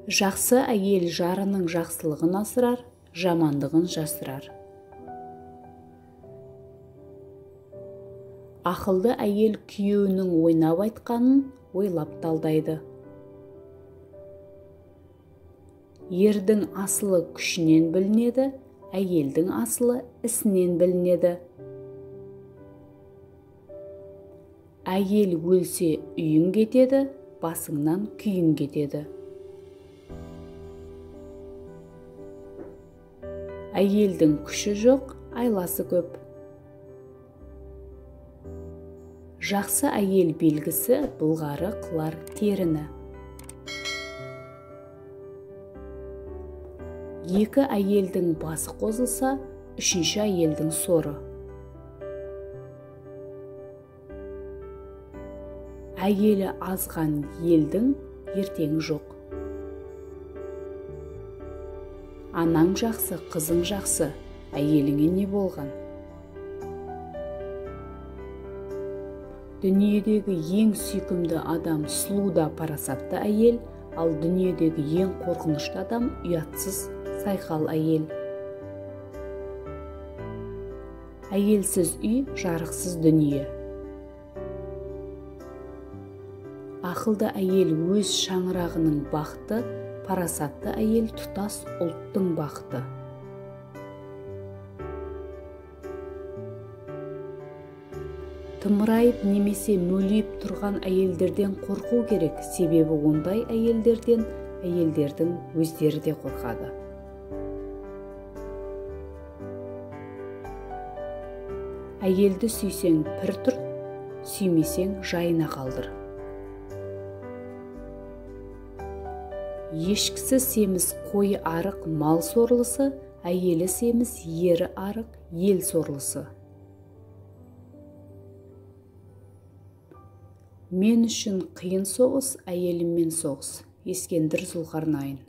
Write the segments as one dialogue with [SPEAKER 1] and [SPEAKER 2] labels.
[SPEAKER 1] Жақсы әйел жарының жақсылығын асырар, жамандығын жасырар. Ақылды әйел күйеуінің ойнап айтқанын ойлап талдайды. Ердің асылы күшінен білінеді, әйелдің асылы ісінен білінеді. Әйел өлсе үйің кетеді, басыңнан күйің кетеді. Әйелдің күші жоқ, айласы көп. Жақсы әйел белгісі былғары қылар теріні. Екі әйелдің басы қосылса, үшінші әйелдің соры. Әйелі азған елдің ертеңі жоқ. Анаң жақсы, қызың жақсы, әйеліңе не болған? Дүниедегі ең сүйкімді адам сұлу да парасатты әйел, ал дүниедегі ең қорқынышты адам ұятсыз сайқал әйел. Әйелсіз үй, жарықсыз дүние. Ақылды әйел өз шаңырағының бақыты, парасатты әйел тұтас ұлттың бақыты. Тымырайып немесе мөлиіп тұрған әйелдерден қорқу керек, себебі ондай әйелдерден әйелдердің өздері де қорқады. Әйелді сүйсең пір тұр, сүймесең жайына қалдыр. Ешкісі семіз қойы арық мал сорлысы, әйелі семіз ері арық ел сорлысы. Мен үшін қиын соғыс, әйеліммен соғыс. Ескендір Зұлқарнайын.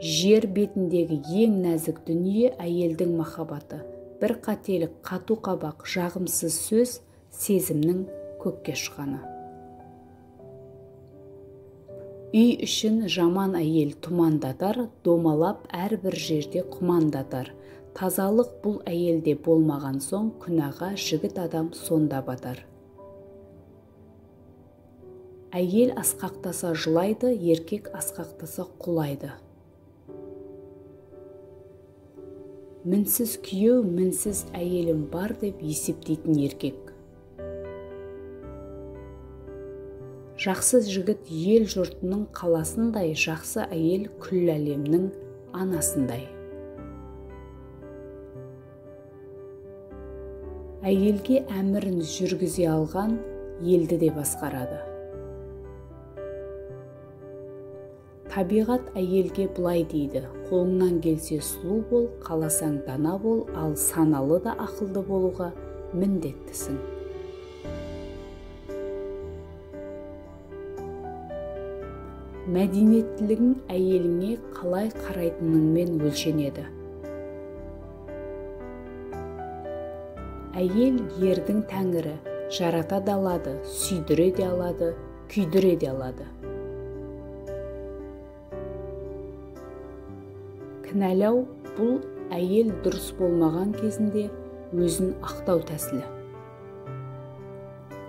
[SPEAKER 1] Жер бетіндегі ең нәзік дүние әйелдің махаббаты. Бір қателік, қату қабақ, жағымсыз сөз сезімнің көкке ұшқаны. Үй үшін жаман әйел тұмандатар, домалап әрбір жерде құмандатар. Тазалық бұл әйелде болмаған соң, күнәға жігіт адам сонда батар. Әйел асқақтаса жылайды, еркек асқақтаса құлайды. Мінсіз күйеу, мінсіз әйелім бар деп есептейтін еркек. Жақсы жігіт ел жұртының қаласындай, жақсы әйел күллі әлемнің анасындай. Әйелге әмірін жүргізе алған елді де басқарады. Табиғат әйелге былай дейді: қолыңнан келсе сұлу бол, қаласаң дана бол, ал саналы да ақылды болуға міндеттісің. Мәдениеттілігің әйеліңе қалай қарайтыныңмен өлшенеді. Әйел ердің тәңірі, жарата да алады, сүйдіре де алады, күйдіре де алады. Кінәлау бұл әйел дұрыс болмаған кезінде өзін ақтау тәсілі.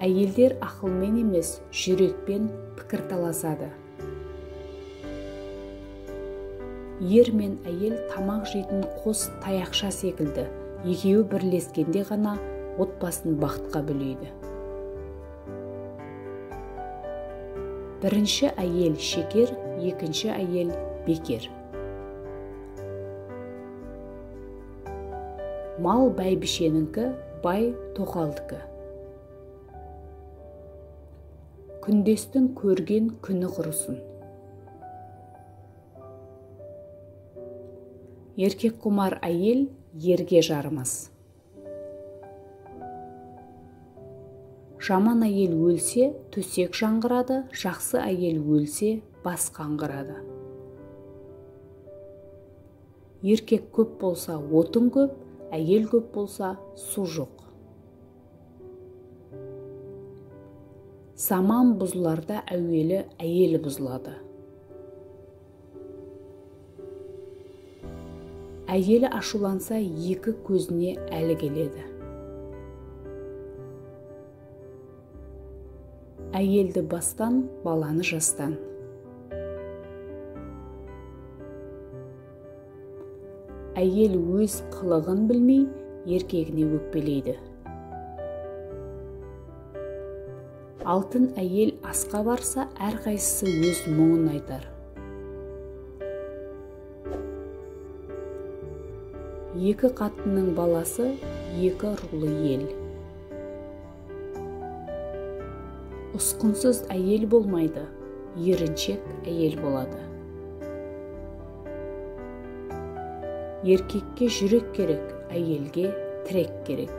[SPEAKER 1] Әйелдер ақылмен емес, жүрекпен пікір таласады. Ер мен әйел тамақ жейтін қос таяқша секілді, екеуі бірлескенде ғана отбасын бақытқа бөлейді. Бірінші әйел шекер, екінші әйел бекер. Мал бәйбішенікі, бай тоқалдікі. Күндестің көрген күні құрысын. Еркек құмар әйел ерге жарымас. Жаман әйел өлсе, төсек жаңғырады, жақсы әйел өлсе, бас қаңғырады. Еркек көп болса, отын көп, әйел көп болса, су жоқ. Заман бұзыларда әуелі әйел бұзылады. Әйелі ашуланса, екі көзіне әлі келеді. Әйелді бастан, баланы жастан. Әйел өз қылығын білмей, еркегіне өкпелейді. Алтын әйел асқа барса, әрқайсысы өз мұңын айтар. Екі қатынның баласы, екі рулы ел. Ұсқынсыз әйел болмайды, еріншек әйел болады. Еркекке жүрек керек, әйелге тірек керек.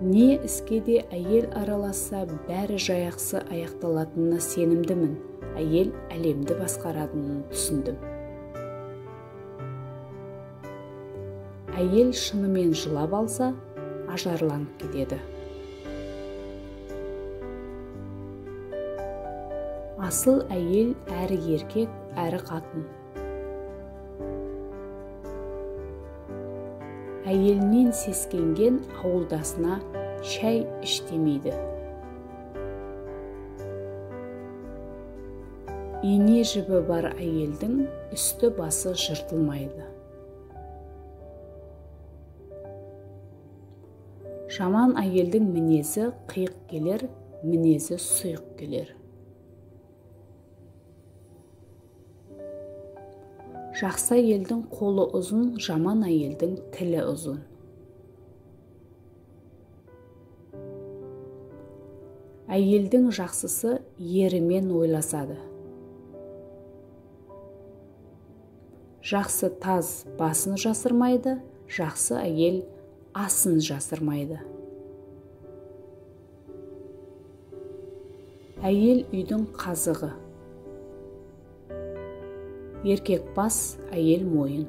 [SPEAKER 1] Не іске де әйел араласса, бәрі жаяқсы аяқталатынына сенімдімін. Әйел әлемді басқаратынын түсіндім. Әйел шынымен жылап алса, ажарланып кетеді. Асыл әйел әрі еркек, әрі қатын. Әйелінен сескенген ауылдасына шай іш демейді. Ине жібі бар әйелдің үсті басы жыртылмайды. Жаман әйелдің мінезі қиық келер, мінезі сұйық келер. Жақсы әйелдің қолы ұзын, жаман әйелдің тілі ұзын. Әйелдің жақсысы ерімен ойласады. Жақсы таз басын жасырмайды, жақсы әйел асын жасырмайды. Әйел үйдің қазығы. Еркек бас, әйел мойын.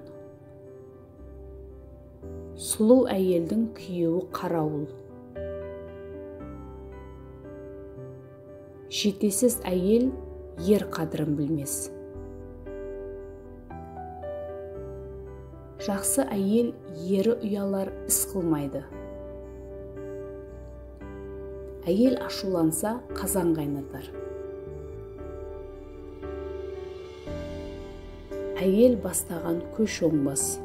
[SPEAKER 1] Сұлу әйелдің күйеуі қарауыл. Жетесіз әйел ер қадірін білмес. Жақсы әйел ері ұялар іс қылмайды. Әйел ашуланса, қазан қайнатар. Әйел бастаған көш оңбас.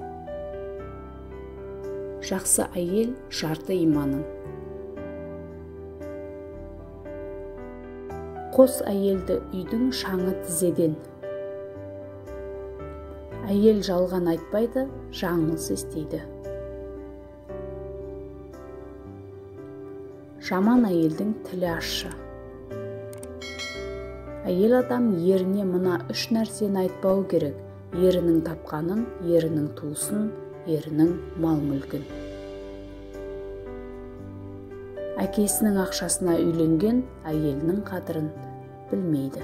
[SPEAKER 1] Жақсы әйел жарты иманың. Қос әйелді үйдің шаңы тізеден. Әйел жалған айтпайды, жаңылыс естиді. Жаман әйелдің тілі ащы. Әйел адам еріне мына үш нәрсені айтпауы керек: ерінің тапқанын, ерінің туысын, ерінің мал-мүлкін. Әкесінің ақшасына үйленген әйелінің қадірін білмейді.